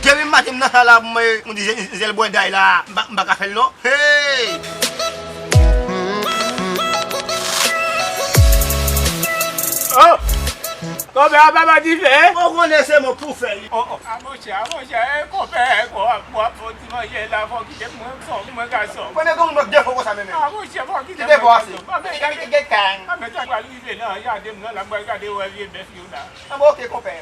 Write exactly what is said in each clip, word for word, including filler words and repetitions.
Depi maten m nan sa la pou mwen, m di zèl bwèday la, m pa, m pa ka fè l non. Hey! Oh! Konpè a pa mande fè. Ou konnen se mwen pou fè li. Oh, oh. A monchè, a monchè, e konpè, w ap, w ap fè yon ti manje la, fò w kite mwen, fò mwen gason. Premye granmoun mwen k defo konsa menm. A monchè, fò w kite mwen gason. Kite defo ase. Kite, kite, kite, kite. A men sa pral rive nan jaden m nan la, m pral gade wè vye bèf yo la. Ah bon, ok, konpè.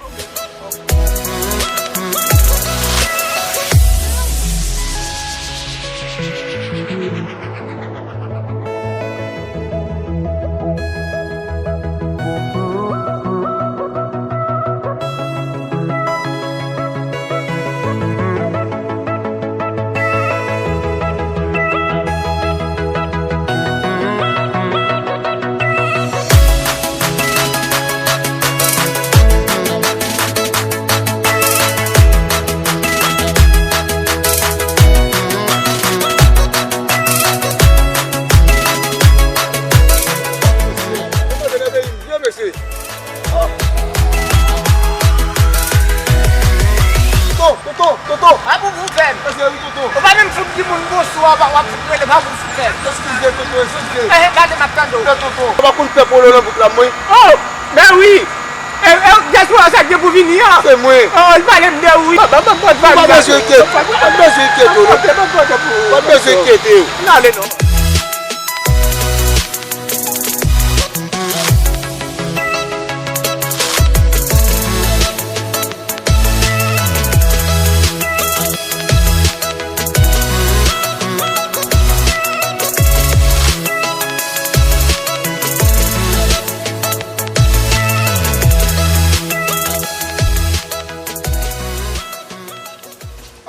Tonton, tonton, tonton. Pa pou fout fè m. Mesye, wi, tonton. Ou pa menm fout di moun bonswa, w ap, w ap fout rele, pa pou fout fè m. Eskize, tonton, eskize. Eh, eh, gade m ap tande w. Tonton. Ou pa konn pè polo nan bouk la, mwen. Oh, men wi. E, e, dyaspora sa k gen pou vini an. Se mwen. Oh, li pale m de wi. Ban, ban, ban, ban, ban. Ou pa bezwen enkyete. Ou pa bezwen enkyete, non. Ou pa bezwen enkyete. N ale non.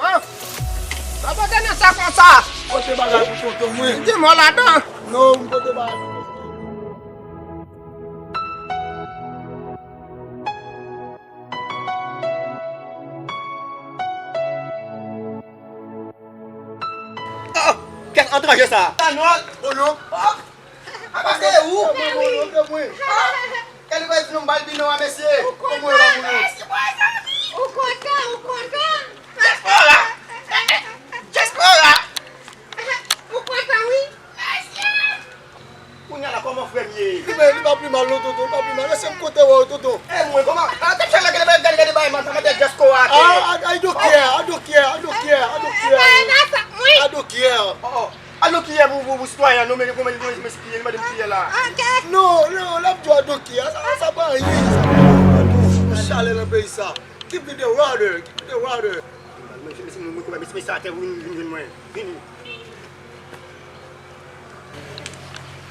Ah! Sa pote nan sa konsa? Pote bagay pou tonton mwen. Di mò ladan. Non, m pote bagay pou tonton. Oh, kèk etranje sa. Tanòl. Oh non. Oh. Apa se ou? Se mwen, se mwen. Ah. Kèl vwazin nou m bal bino a mesye. Ou kontan? Ou kontan? Ou kontan? Dyaspora. Dyaspora. Ou kontan wi. Mesye. Kounye a la, kòman frè m ye? Li pa, li pa pi mal non, tonton, li pa pi mal. Èske m kontan wè w, tonton? E mwen, kòman? A, te chèl la, gade, gade, gade, bay, man, sa mande dyaspora. Ah, I, I don't care, I don't care, I don't care, I don't care. I don't care. Oh, oh. A nou ki yè pou, pou, pou sitwayen an, nou mete kòman li mande m ki yè, li mande m ki yè la. Non, non, l ap di w a doki a, sa, sa pa anyen, sa pa anyen. Chalè nan peyi sa. Give me the water, give me the water. Mwen, mwen, mwen, mwen, mwen, mwen, sa atè pou vin, vin jwenn mwen. Vini.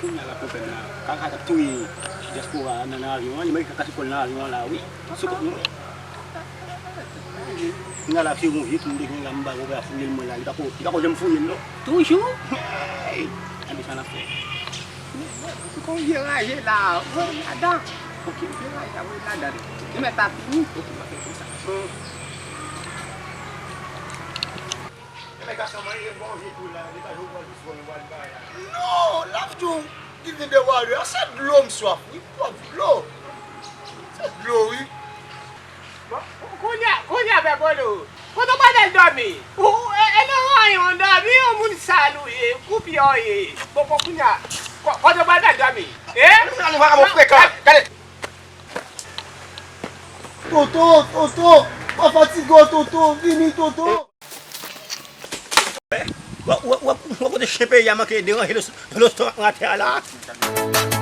Kounye a la, pwoblèm la. Kaka t ap touye dyaspora nan, nan avyon an, li mete kaka sou kò l nan avyon an la, wi. Sou kont mwen. Kounye a la, se yon vye tou m te gen la, m ba konpè a fouye l mwen la, li pa ko, li pa ko janm fouye l non. Toujou? Hey! Gade sa n ap fè. Gon vye raje la, voye l ladan. Ok, vye raje la, voye l ladan. Li mèt pa fini. Ok, m ap fè konsa. Enben gason mwen, e bon vye tou la, li pa jwe bòl jis bon, nou pral bay la. Non, l ap di w, give me the water. A se dlo m swaf, wi, pwòp dlo. Se dlo, wi. Bon, kou-, kounye a, kounye a, pè Polo, kote w pral al dòmi? Ou, ou, e, e nan rayon w dòmi, yon moun sal ou ye, kwoupye w ye. Bon, bon, kounye a, ko-, kote w pral al dòmi? E? Nou, nou, nou, nou, frekan. Gade. Tonton, tonton, pa fatige w, tonton, vini, tonton. W ap, w ap, w ap, w ap kote chen peyi a manke deranje lo, lo stomach mwen atè a la.